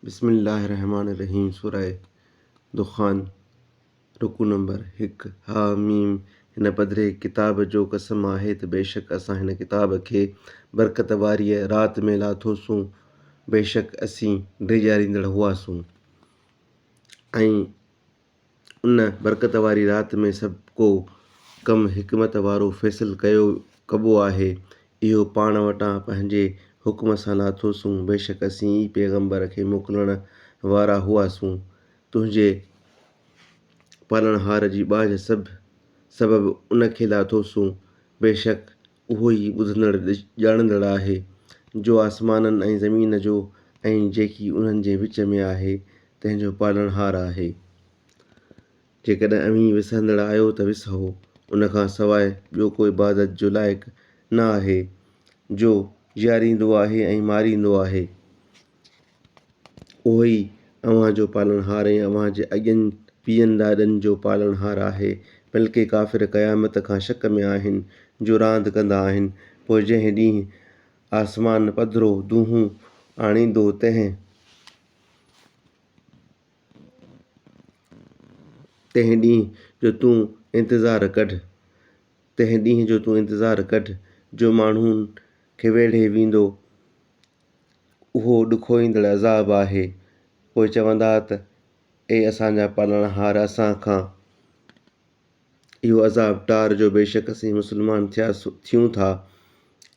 بسم الله الرحمٰن الرحيم سوره دخان رڪوع نمبر 1 ح م هن پڌري ڪتاب جو قسم آهي ته بيشڪ اسان هن ڪتاب کي برڪت واريء رات ۾ لاٿوسون بيشڪ اسين ڊيڄاريندڙ هئاسون ۽ ان برڪت واري رات ۾ سڀ ڪو ڪم حڪمت وارو فيصل ڪيو ڪبو آهي. اهو پاڻ وٽان پنهنجي حڪم سان لاٿوسون، بيشڪ اسين ئي پيغمبر کي موڪلڻ وارا هئاسون. تنهنجي پالڻهار جي ٻاجهه سڀ سبب ان کي لاٿوسون، بيشڪ اهو ئي ٻڌندڙ ڄاڻندڙ آهي، جو آسمانن ۽ زمين جو ۽ جيڪي انهن جي وچ ۾ آهي، تنهن جو پالڻهار آهي. جيڪڏهن اوهين وسهندڙ آهيو ته وسهو، ان کان سواء ٻيو ڪو عبادت جو لائق نه آهي، جو جياريندو آهي ۽ ماريندو آهي. اهو ئي اوهان جو پالڻهار ۽ اوهان جي اڳين پيئن ڏاڏن جو پالڻهار آهي، بلڪه ڪافر قيامت کان شڪ ۾ آهن، جو راند ڪندا آهن، پوء جنهن ڏينهن آسمان پڌرو دونهون آڻيندو، تنهن ڏينهن جو تون انتظار ڪڍ، تنهن ڏينهن جو تون انتظار ڪڍ، جو ماڻهن کي ويڙهي ويندو. اهو ڏکوئيندڙ عذاب آهي. پوء چوندا ته اي اسان جا پالڻهار اسان کان اهو عذاب ٽار جو بيشڪ اسين مسلمان ٿيون ٿا.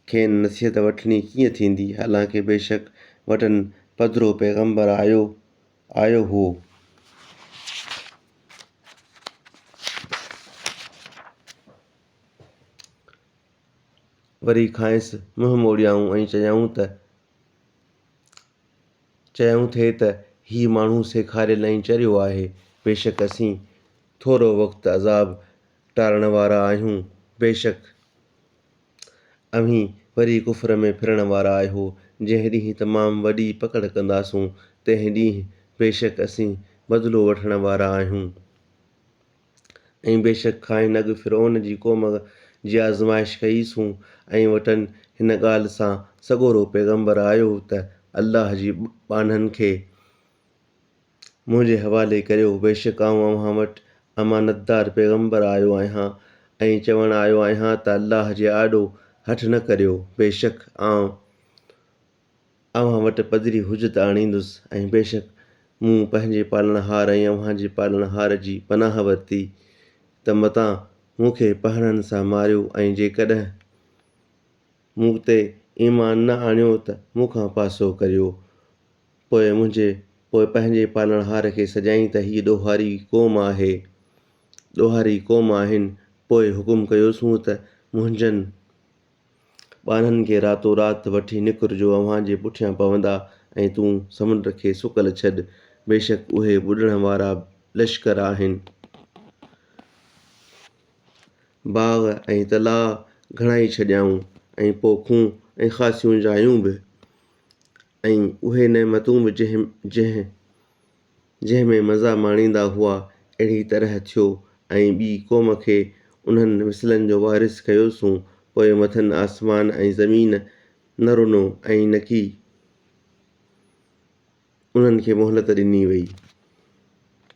کين نصيحت وٺڻي ڪيئن ٿيندي حالانڪه بيشڪ وٽن پڌرو پيغمبر آيو آيو هو. وري کانئس منهن موڙيائون ۽ چيائون ته چيائون ٿي ته هي ماڻهو سيکاريل ۽ چريو آهي، بيشڪ اسين ٿورو وقت عذاب ٽارڻ وارا آهيون، بيشڪ اوهين وري ڪفر ۾ ڦرڻ وارا آهيو، جنهن ڏينهن تمام وڏي پڪڙ ڪنداسون، تنهن ڏينهن بيشڪ اسين بدلو وٺڻ وارا آهيون. ۽ بيشڪ کانئن اڳ فرعون جي قوم جي آزمائش ڪئي سون ۽ وٽن هن ڳالهه سان سڳورو پيغمبر آيو ته الله جي ٻانهن کي منهنجي حوالي ڪريو بيشڪ آئون اوهان وٽ امانتدار پيغمبر آيو آهيان ۽ چوڻ آيو آهيان ته الله جي آڏو هٺ نه ڪريو بيشڪ آئون اوهان وٽ پڌري حجت آڻيندس ۽ بيشڪ مون پنهنجي پالڻهار ۽ اوهان جي پالڻهار جي پناهه ورتي ته متان مون کي پهڻن سان ماريو ۽ جيڪڏهن مون تي ايمان نه آڻيو ته مون کان پاسو ڪريو. پوء منهنجي پوء پنهنجي پالڻهار کي سڏيائين ته هيء ڏوهاري قوم آهي ڏوهاري قوم آهن پوء حڪم ڪيوسون ته منهنجن ٻانهن کي راتو رات وٺي نڪر جو اوهان جي پٺيان پوندا ۽ تون سمنڊ کي سڪل ڇڏ، بيشڪ اهي ٻڏڻ وارا لشڪر آهن. باغ ۽ تلاء گهڻائي ڇڏيائون ۽ پوکون ۽ خاصيون جايون به ۽ اهي نعمتون به جنهن جنهن جنهن ۾ مزا ماڻيندا هئا، اهڙي طرح ٿيو ۽ ٻي قوم کي انهن مثلن جو وارث ڪيوسون، پوء مٿن آسمان ۽ زمين نه رنو ۽ نڪي انهن کي مهلت ڏني وئي.